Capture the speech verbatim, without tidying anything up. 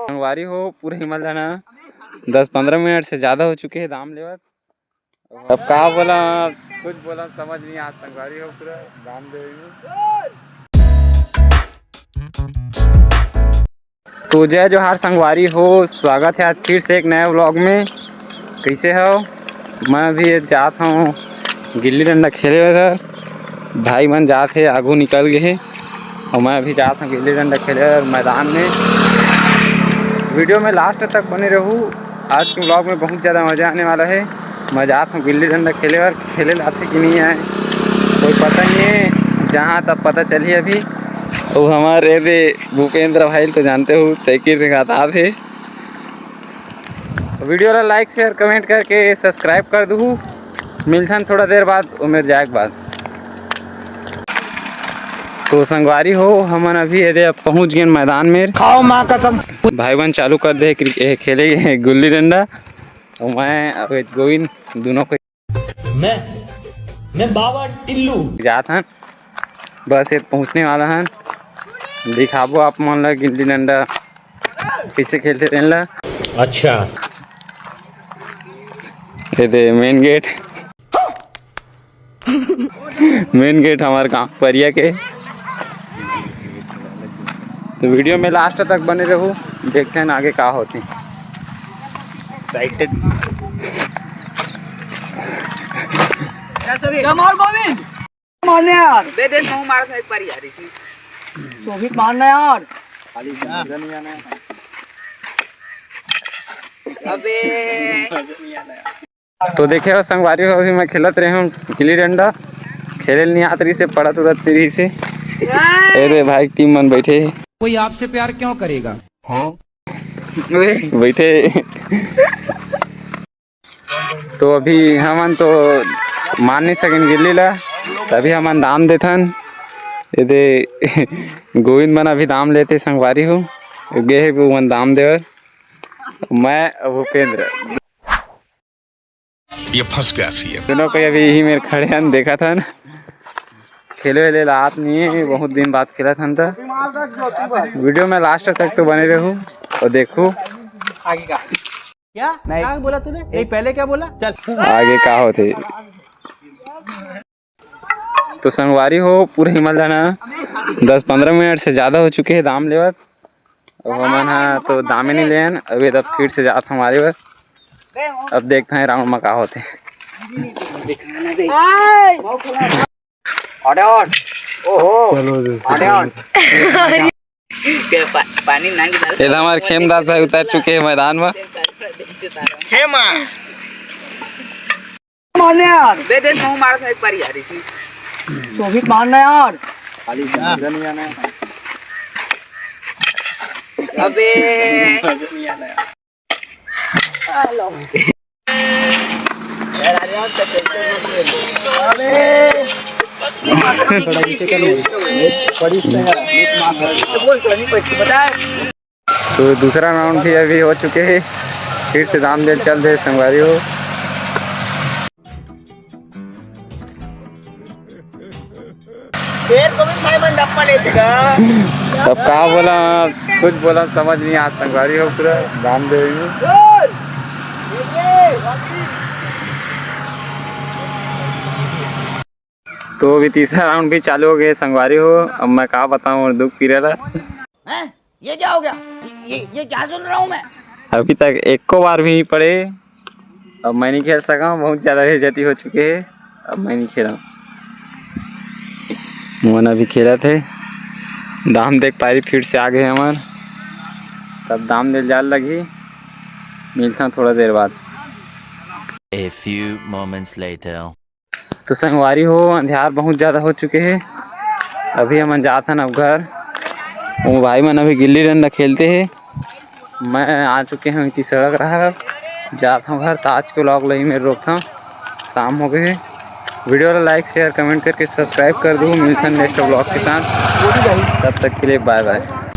संगवारी हो, पूरा हिमालय ना दस पंद्रह मिनट से ज्यादा हो चुके हैं दाम लेवत। अब का बोला, कुछ बोला समझ नहीं आज संगवारी हो, पूरा दाम दे। तो जय जोहार संगवारी हो, स्वागत है आज फिर से एक नया व्लॉग में। कैसे हो? मैं भी जात हूँ गिल्ली डंडा खेले बर। भाई मन जात हे, आगू निकल गए हे, और मैं भी जात हूँ गिल्ली डंडा खेले बर मैदान में। वीडियो में लास्ट तक बने रहू, आज के व्लॉग में बहुत ज़्यादा मज़ा आने वाला है। मैं जात हूँ गिल्ली डंडा खेले बर, खेले ल आथे कि नहीं आए कोई पता नहीं है, जहाँ तब पता चली अभी। तो हमारे दे भूपेंद्र भाई तो जानते हो, साइकिल से खाता थे। वीडियो ला लाइक, शेयर, कमेंट करके सब्सक्राइब कर दू। मिलथन थोड़ा देर बाद, उमेर जाए के बाद। तो संगवारी हो, हमन अभी एदे अब पहुंच गए मैदान में। खाओ माँ कसम। भाई बहन चालू कर दे क्रिक-, ए, खेले गुल्ली डंडा। तो मैं अब गोविंद दोनों को मैं, मैं बाबा टिल्लू। जात हन, बस ये पहुँचने वाला हन। दिखाबो आप मन ला गिल्ली डंडा कैसे खेलते तेन ला। अच्छा। ये दे मेन गेट, मेन गेट हमारे गाँव परिया के। तो वीडियो में लास्ट तक बने रहू, देखते हैं आगे का होते। एक्साइटेड। जमाल गोविंद। मारने यार। दे दे, मैं मार एक बार यार इसमें। शोभित मारना यार। अबे। तो देखे हो संगवारी हो, अभी मैं खेलत रहे हूँ गिल्ली डंडा, खेले नहीं आत रही से, पड़त उड़त रही से। ए रे भाई, टीम मन बैठे हे। कोई आपसे प्यार क्यों करेगा? हाँ। बैठे। तो अभी हमन तो मार नहीं सकेन गिल्ली ला, तभी हमन दाम देथन। एदे गोविंद मन अभी दाम लेते संगवारी हो, गे हे वो मन दाम देवर। मैं भूपेंद्र। ये फंस गया सीएम। दोनों कोई अभी यही मेर खड़े हन, देखत हन। खेले वेले ला आत नहीं है, बहुत दिन बाद खेलत हन। तो वीडियो में लास्ट तक तो बने रहू और देखू। आगे का? क्या? नहीं। क्या बोला तूने? नहीं, पहले क्या बोला? चल। आगे का होते? तो संगवारी हो, पूरा हिमालय ना दस पंद्रह मिनट से ज्यादा हो चुके हैं दाम लेवत। अब हमन हा तो दामे नहीं लेन, अभी तब फिर से जात हमारे बर। अब देखते हैं राउंड में का होते। अरे और, ओहो, चलो जी। अरे और। के पा-, पानी नांग डाल। ये तो हमारे खेमदास भाई उतर चुके हैं मैदान में। खेमा। मारने यार। दे दे, मैं मार एक बार यार इसमें। शोभित मारना यार। खाली मजा नहीं आना है। अबे। मजा नहीं आना है। तो दूसरा राउंड भी अभी हो चुके हैं, फिर से दाम दे चल दे संगवारी हो। फिर गोविंद भाई मन डप्पा लेते का? अब का बोला, कुछ बोला समझ नहीं आज संगवारी हो, पूरा दाम दे। तो अभी तीसरा राउंड भी चालू हो गए संगवारी हो। अब मैं का बताऊं और दुख पीरा ला। हैं? ये क्या हो गया? ये, ये क्या सुन रहा हूँ मैं? अभी तक एको बार भी नहीं पड़े। अब मैं नहीं खेल सका हूँ, बहुत ज़्यादा बेइज्जती हो चुके है। अब मैं नहीं खेला। मोहन अभी खेलत हे, दाम देख पारी फिर से आ गए हमार। तब दाम दे जाल लगी, मिलता थोड़ा देर बाद। A few moments later. तो संगवारी हो, अंधियार बहुत ज़्यादा हो चुके हे। अभी हमन जात हन अब घर। वो भाई मन अभी गिल्ली डंडा खेलते हे। मैं आ चुके हूँ इति सड़क रहा, जात हूँ घर। तो आज के vlog ला ही मेरे रोकता, शाम हो गए हे। वीडियो ला like, share, comment करके subscribe कर दो। मिलता है next vlog के साथ, तब तक के लिए bye bye।